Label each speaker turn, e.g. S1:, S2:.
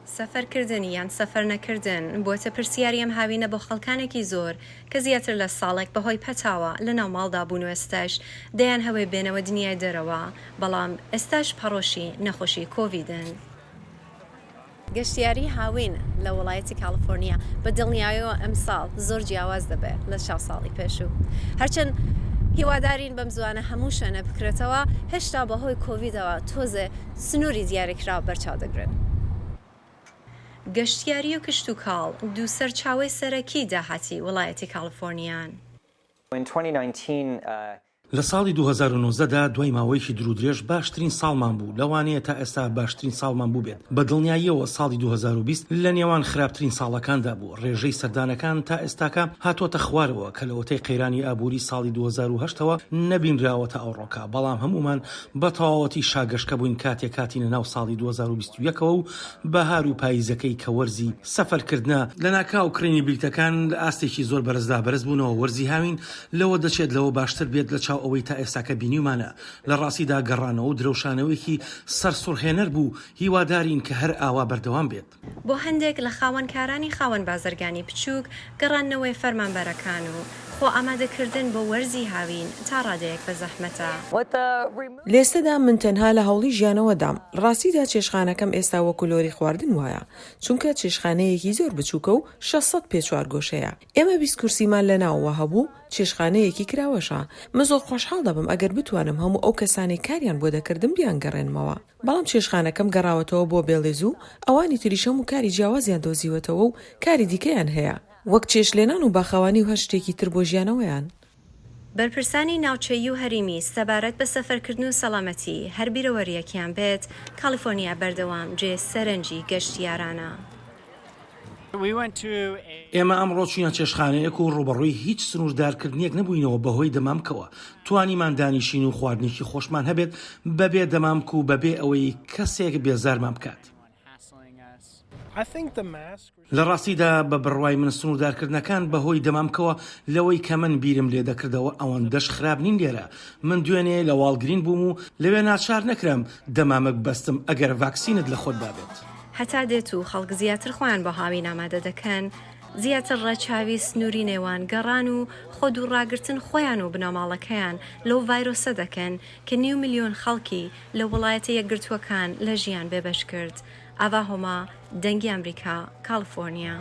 S1: سەفەرکردن یان سەفەرنەکردن بووەتە پرسیاری ئەم هاوینە بۆ خەڵکانێکی زۆر کە زیاتر لە ساڵێک بەهۆی پەتاوە لەناو ماڵدا بوون و ئێستاش دەیانهەوێ بێنەوە دنیای دەرەوە، بەڵام ئێستاش پەڕۆشی نەخۆشی کۆڤیدن. گەشتیاری هاوین لە وڵایەتی کالیفۆرنیا بە دڵنیایەوە ئەمساڵ زۆر جیاواز دەبێت لە چاو ساڵی پێشوو. هەرچەند هیوادارین بەم زووانە هەموو شوێنە بکرێتەوە، هێشتا بەهۆی کۆڤیدەوە تۆزێ سنووری دیاریکراو بەرچاو دەگرن. گەشتیاری و کشتوکاڵ دوو سەرچاوەی سەرەکی داهاتی وڵایەتی کالیفۆرنیان.
S2: لە ساڵی 2019 دا دوای ماوەیەکی دوورودرێژ باشترین ساڵمان بوو، لەوانەیە تا ئێستا باشترین ساڵمان بووبێت، بە دڵنیاییەوە ساڵی 2020 لە نێوان خراپترین ساڵەکاندا بوو، ڕێژەی سەردانەکان تا ئێستاکە هاتووەتە خوارەوە کە لەوەتەی قەیرانی ئابووری ساڵی 2008 ەوە نەبینراوە تا ئەوڕۆکە، بەڵام هەموومان بە تەواوەتی شاگەشکە بووین کاتێک هاتینە ناو ساڵی 2021 ەوە و بەهار و پاییزەکەی کە وەرزی سەفەرکردنە، لەناکاو کڕینی بلیتەکان لە ئاستێکی زۆر بەرزدا بەرزبوونەوە، وەرزی هاوین لەوە دەچێت لەوە باشتر بێت لە چاو ئەوەی تا ئێستاکە بینیومانە، لە ڕاستیدا گەڕانەوە و درەوشانەوەیەکی سەرسوڕهێنەر بوو، هیوادارین کە هەر ئاوا بەردەوام بێت.
S1: بۆ هەندێک لە خاوەنکارانی خاوەن بازرگانی بچووک، گەڕاندنەوەی فەرمانبەرەکان و خۆ ئامادەکردن بۆ وەرزی هاوین تا ڕادەیەک بە زەحمەتە.
S3: لێستەدا من تەنها لە هەوڵی ژیانەوەدام، لە ڕاستیدا چێشتخانەکەم ئێستا وەکو لۆری خواردن وایە، چونکە چێشتخانەیەکی زۆر بچووکە و 600 پێ چوارگۆشەیە، ئێمە 20 کورسیمان لە ناوەوە هەبوو، چێشتخانەیەکی کراوەشە، من زۆر خۆشحاڵ دەبم ئەگەر بتوانم هەموو ئەو کەسانەی کاریان بۆ دەکردم بیانگەڕێنمەوە. بەڵام چێشتخانەکەم گەڕاوەتەوە بۆ بێڵێز و ئەوانی تریش هەموو کاری جیاوازیان دۆزیوەتەوە و کاری دیکەیان هەیە وەک چێشتلێنان و باخەوانی و هەر شتێکی تر بۆ ژیانەوەیان.
S1: بەرپرسانی ناوچەیی و هەریمی سەبارەت بە سەفەرکردن و سەلامەتی هەر بیرەوەرییەکیان بێت، کالیفۆرنیا بەردەوام جێ سەرنجی گەشتیارانە.
S2: ئێمە ئەمڕۆ چووینە چێشتخانەیەک و ڕووبەڕووی هیچ سنووردارکردنێک نەبووینەوە بەهۆی دەمامکەوە، توانیمان دانیشین و خواردنێکی خۆشمان هەبێت بەبێ دەمامک و بەبێ ئەوەی کەسێک بێزارمان بکات. لە ڕاستیدا بە بڕوای من سنووردارکردنەکان بەهۆی دەمامکەوە لەوەی کە من بیرم لێ دەکردەوە ئەوەندەش خراپ نین لێرە، من دوێنێ لە واڵگرین بووم و لەوێ ناچار نەکرام دەمامک ببەستم ئەگەر ڤاکسینت لە خۆت دابێت.
S1: هەتا دێت و خەڵک زیاتر خۆیان بۆ هاوین ئامادە دەکەن، زیاتر ڕەچاوی سنووری نێوان گەڕان و خۆ دوورڕاگرتن خۆیان و بنەماڵەکەیان لەو ڤایرۆسە دەکەن کە نیو ملیۆن خەڵکی لە وڵایەتە یەکگرتووەکان لە ژیان بێبەش کرد. ئاڤا هۆما، دەنگی ئەمریکا، کالیفۆرنیا.